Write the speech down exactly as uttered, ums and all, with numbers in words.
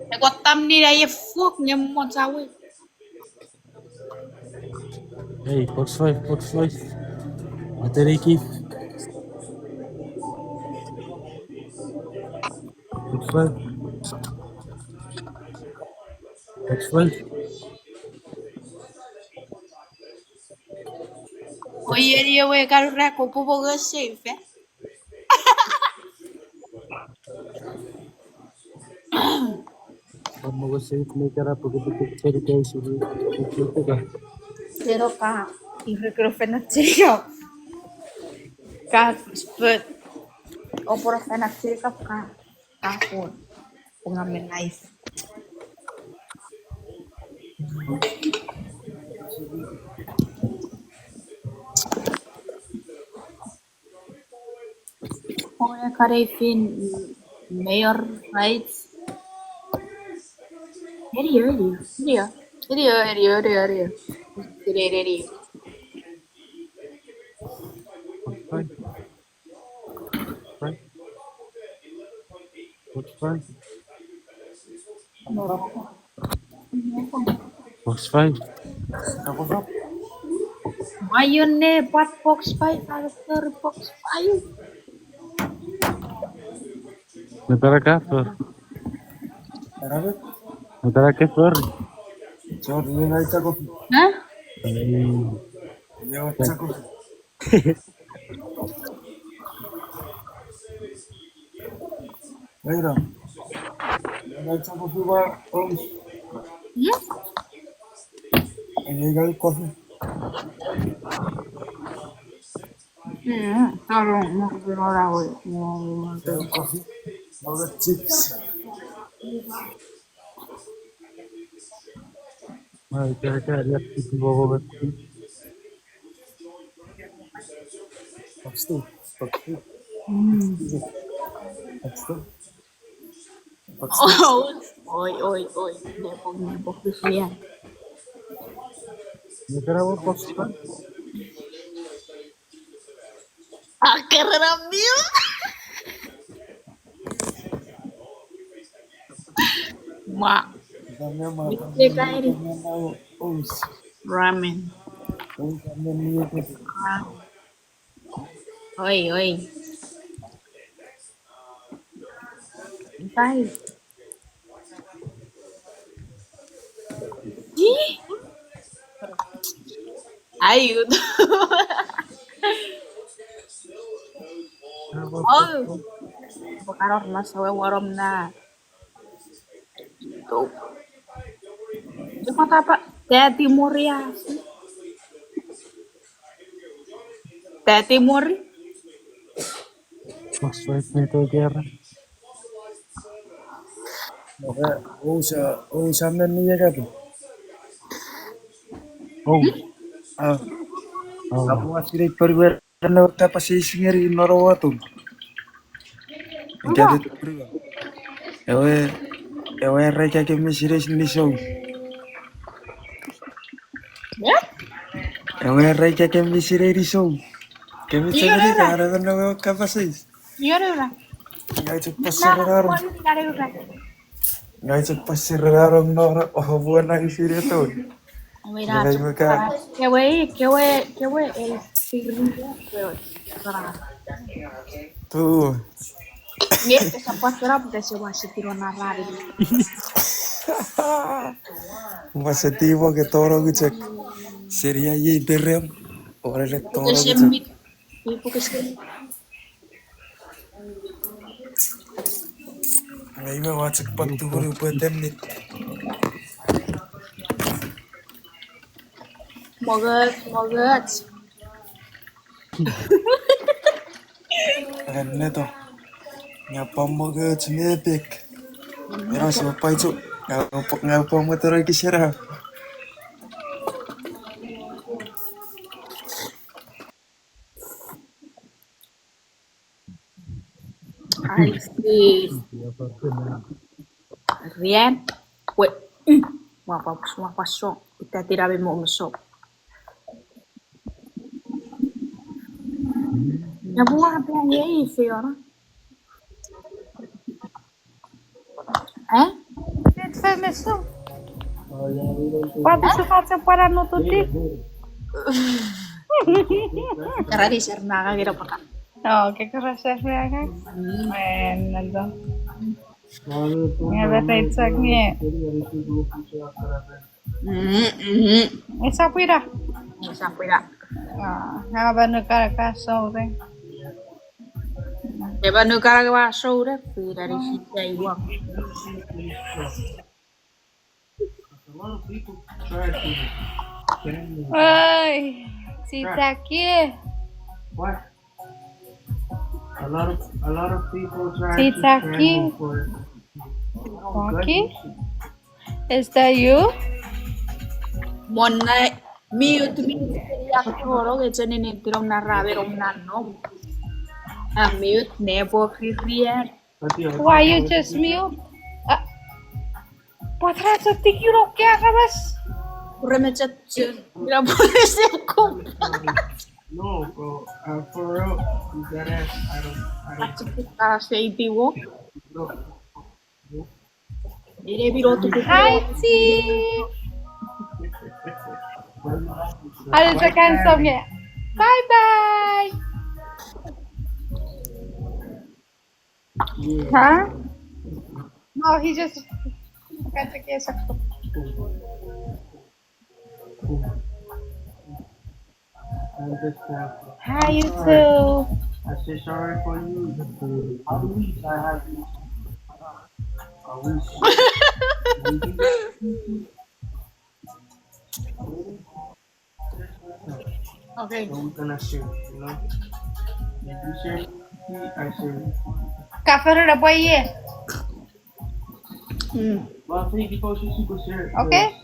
Eko tam ni aie fuk nge moch awe. Hey, box five, box five. Ateriki. Box five. Box five. Oieri ewe kan rako popo go save, eh? Amo go save me kara popo go save, guys, uri, uri, uri, uri. Pero ka, iri kero fena chirika. Ka, but, oporo fena chirika ka, ka pun. Punga me knife. Oe karei fin mayor rights. Erio, erio, erio. Erio, erio, erio, erio. Erio, erio, erio. Box five. Box five. Box five. Why you ne pwan box five, after box five? Metara ka for. Metara ka for. Huh? Wait up. Ngai chok kofi ba, oh. Hmm? Ngai chok kofi. Hmm, taro, mo kofi nora we. Mo, mo, mo. Chai kofi. Mo chips. Ai, kaka, ya, kofi, mo, mo, mo. Paksto, paksto. Mm. Paksto. Paksto. Oh, oi, oi, oi. Nepok, nepok, tufian. Nekera wo paksto. Akerera mil. Ma. Tamia ma, Mite tamia ma, kairi. Tamia ma, oh, oh. Ramen. Oh, tamia ma, oh. Ah. Oi, oi. Bye. Ih? Aiut. Oh. Bukan orang masa we warom na. Tuh. Cuma apa? Daddy Morias. Daddy Mori. Mas baik itu kira. Oke, usa, usa men ni ya katu. Oh. Ah. Oh. Apu asire perwer no tapa si singeri noro watu. Ewe, ewe raika ke misirei ni sou. Eh? Ewe raika ke misirei ni sou. Ke misirei ka ara no kapasis. Iorura. Ngai chok pasere raro. Iorura. Ngai chok pasere raro nora oho buona ifiri eton. Kewe, kewe, kewe, ei, siri, kewe, kewe. Tu. Nge, esa patrap, esa wasi tiro narari. Wasi tiwo ke toro kuchek. Seria ye berem. Ore le toro kuchek. Iwe watsek pwan tunguru pwe temnit. Mogoch, mogoch. Enneto. Nga pwan mogoch me epek. Era so paichu. Nga pwan, nga pwan motoro kisera. Ai, sis. Rian. Wait. Mm. Mwa pa, mwa pa so. Ita tira me mo so. Na bua pe ye ife ora. Eh? Tet fe meso. Pati suka se para no tuti. Karani ser naga gira paka. Oh, ke kara ser naga. Mm. Eh, nando. Nge betai chok nge. Mm, mm. Esap ira. Esap ira. Ah, aba nukara ka soure. Eba nukara ka soure, fira ni sita iwa. Ai, sitaki. What? A lot of, a lot of people try to scramble for it. Sitaki. Okay. Is that you? Monna mute, mute, ya koro, ke chene ne tiro na rabe rom na no. A mute, nebo firian. Why you just mute? Uh, Pwatra chok tiki no ke aramas. Remecha chok. Mira, pwese kom. No, bro. Uh, for real, you gotta, I don't, I don't. Achi kara seiti wo. Bro. Ere biro tu. Hi, T. How is the cancel? Bye bye. Huh? No, he just got the case. Hi, you too. I say sorry for you. I have you. I wish. Okay. So we're gonna share, you know? If you share with me, I share with you. Ka fori na pwe ye. Mm. Well, thank you for super share. Okay.